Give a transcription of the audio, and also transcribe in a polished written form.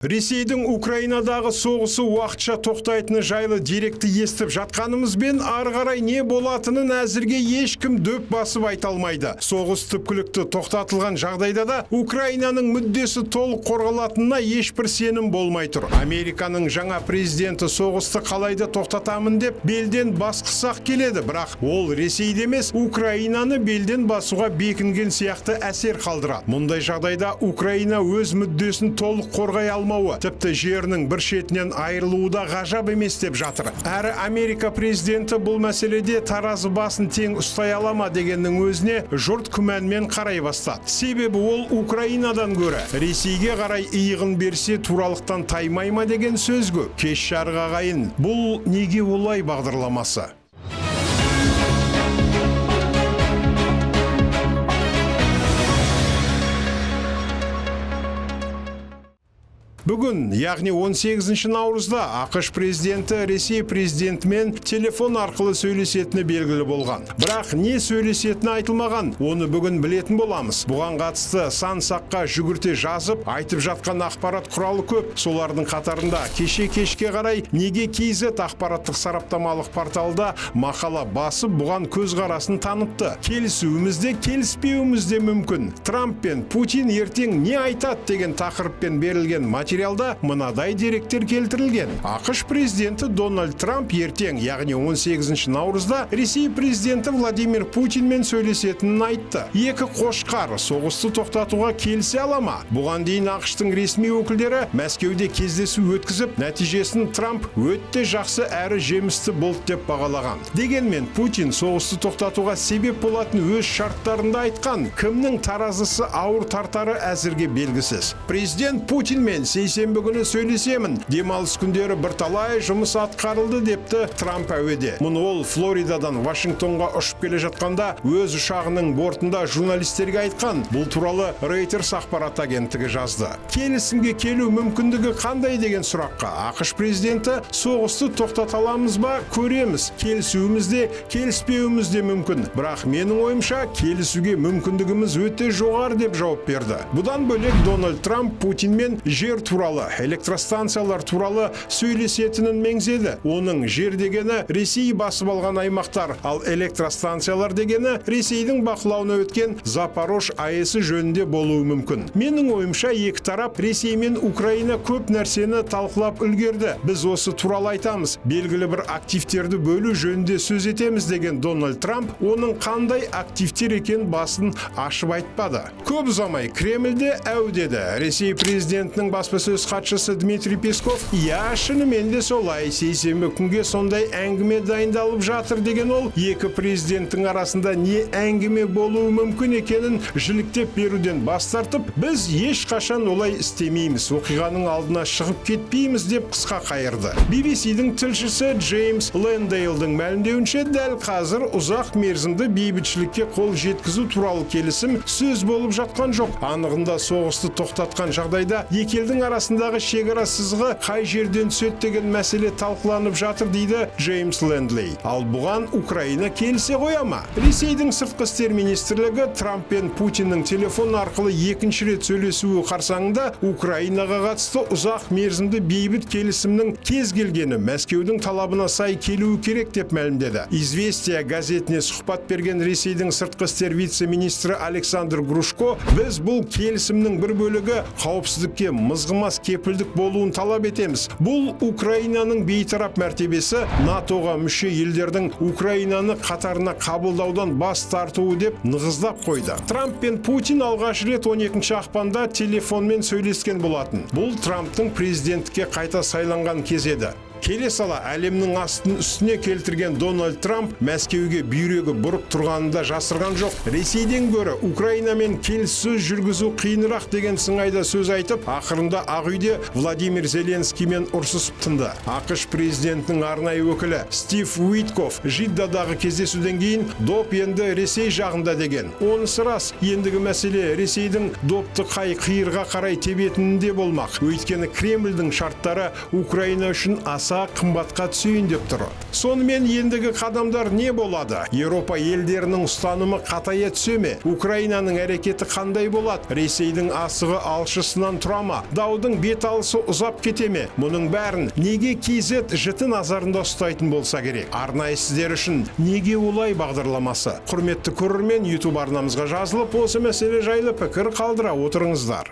Ресейдің Украинадағы соғысы уақытша тоқтайтыны жайлы деректі естіп жатқанымызбен, ары қарай не болатынын әзірге ешкім дөп басып айта алмайды. Соғыс түпкілікті тоқтатылған жағдайда да Украинаның мүддесі толық қорғалатынына ешбір сенім болмай тұр. Американың жаңа президенті соғысты қалайда тоқтатамын деп белден басқысы-ақ келеді, бірақ ол Ресейді емес, Украинаны белден басуға бекінген сияқты әсер қалдырады. Мұндай жағдайда Украина өз мүддесін толық қорғай алмауы, тіпті жерінің бір шетінен айырылуы да ғажап емес деп жатыр. Әрі Америка президенті бұл мәселеде таразы басын тең ұстай ала ма дегеннің өзіне жұрт күмәнмен қарай бастады. Себебі ол Украинадан гөрі Ресейге қарай иығын берсе, туралықтан таймай ма деген сөз көп. Кеш жарық, ағайын, бұл «Неге олай» бағдарламасы. Бүгін, яғни 18 наурызда АҚШ президенті Ресей президентімен телефон арқылы сөйлесетіні белгілі болған. Бірақ не сөйлесетіні айтылмаған, оны бүгін білетін боламыз. Бұған қатысты сан саққа жүгірте жазып, айтып жатқан ақпарат құралы көп. Солардың қатарында кеше кешке қарай Неге KZ ақпараттық сараптамалық порталда мақала басып, бұған көзқарасын танытты. Келісуіміз де, келіспеуіміз де мүмкін. Трамп пен Путин ертең не айтады деген тақырыппен берілген материалда мынадай деректер келтірілген. АҚШ президенті Дональд Трамп ертең, яғни 18 наурызда Ресей президенті Владимир Путинмен сөйлесетінін айтты. Екі қошқар соғысты тоқтатуға келісе ала ма? Бұған дейін АҚШ-тың ресми өкілдері Мәскеуде кездесу өткізіп, нәтижесін Трамп өте жақсы әрі жемісті болды деп бағалаған. Дегенмен Путин соғысты тоқтатуға себеп болатын өз шарттарын да айтқан. Кімнің таразысы ауыр тартары әзірге белгісіз. Президент Путинмен сейсенбі күні сөйлесемін. Демалыс күндері бірталай жұмыс атқарылды депті Трамп әуеде. Мұны ол Флоридадан Вашингтонға ұшып келе жатқанда өз ұшағының бортында журналистерге айтқан. Бұл туралы Reuters ақпарат агенттігі жазды. Келісімге келу мүмкіндігі қандай деген сұраққа АҚШ президенті: «Соғысты тоқтата аламыз ба, көреміз. Келісуіміз де, келіспеуіміз де мүмкін. Бірақ менің ойымша, келісуге мүмкіндігіміз өте жоғары», – деп жауап берді. Бұдан бөлек Дональд Трамп Путинмен жер туралы, электростанциялар туралы сөйлесетінін меңзеді. Оның жер дегені Ресей басып алған аймақтар, ал электростанциялар дегені Ресейдің бақылауына өткен Запорож АЭС жөнінде болуы мүмкін. Менің ойымша, екі тарап, Ресей мен Украина, көп нәрсені талқылап үлгерді. Біз осы туралы айтамыз. Белгілі бір активтерді бөлу жөнінде сөз етеміз деген Дональд Трамп оның қандай активтер екен басын ашып айтпады. Көп ұзамай Кремльде әу деді. Ресей президентінің баспасөз хатшысы Дмитрий Песков: «Иә, шынымен де солай, сейсенбі күнге сондай әңгіме дайындалып жатыр», – деген ол екі президенттің арасында не әңгіме болуы мүмкін екенін жіліктеп беруден бас тартып, біз ешқашан олай істемейміз, оқиғаның алдына шығып кетпейміз деп қысқа қайырды. BBC-дің тілшісі Джеймс Лендейлдің мәлімдеуінше, дәл қазір ұзақ мерзімді бейбітшілікке қол жеткізу туралы келісім сөз болып жатқан жоқ. Анығында соғысты тоқтатқан жағдайда екі елдің арасындағы шекара сызығы қай жерден түседі деген мәселе талқыланып жатыр дейді Джеймс Лендлей. Ал бұған Украина келісе қоя ма? Ресейдің сыртқы істер министрлігі Трамп пен Путиннің телефон арқылы екінші рет сөйлесуі қарсаңында Украинаға қатысты ұзақ мерзімді бейбіт келісімнің кез келгені Мәскеудің талабына сай келуі керек деп мәлімдеді. «Известия» газетіне сұхбат берген Ресейдің сыртқы істер вице-министрі Александр Грушко: «Біз бұл келісімнің бір бөлігі қауіпсіздікке мызғымас кепілдік болуын талап етеміз. Бұл Украинаның бейтарап мәртебесі, НАТО-ға мүше елдердің Украинаны қатарына қабылдаудан бас тартуы», – деп нығыздап қойды. Трамп пен Путин алғаш рет 12 ақпанда телефонмен сөйлескен болатын. Бұл Трамптың президенттікке қайта сайланған кезі еді. Келе сала әлемнің астын үстіне келтірген Дональд Трамп Мәскеуге бүйрегі бұрып тұрғанын да жасырған жоқ. Ресейден гөрі Украинамен келіссөз жүргізу қиынырақ деген сыңайда сөз айтып, ақырында Ақ үйде Владимир Зеленскиймен ұрсысып тынды. АҚШ президентінің арнайы өкілі Стив Уитков Жиддадағы кездесуден кейін доп енді Ресей жағында деген. Онысы рас, ендігі мәселе Ресейдің допты қай қиырға қарай тебетінінде болмақ. Өйткені Кремльдің шарттары Украина үшін аса Аса қымбатқа түсейін деп тұр. Сонымен, ендігі қадамдар не болады? Еуропа елдерінің ұстанымы қатая түсе ме? Украинаның әрекеті қандай болады? Ресейдің асығы алшысынан тұра ма? Даудың бет алысы ұзап кете ме? Мұның бәрін Неге KZ жіті назарында ұстайтын болса керек. Арнайы сіздер үшін «Неге олай» бағдарламасы. Құрметті көрермен, YouTube арнамызға жазылып, осы мәселе жайлы пікір қалдыра отырыңыздар.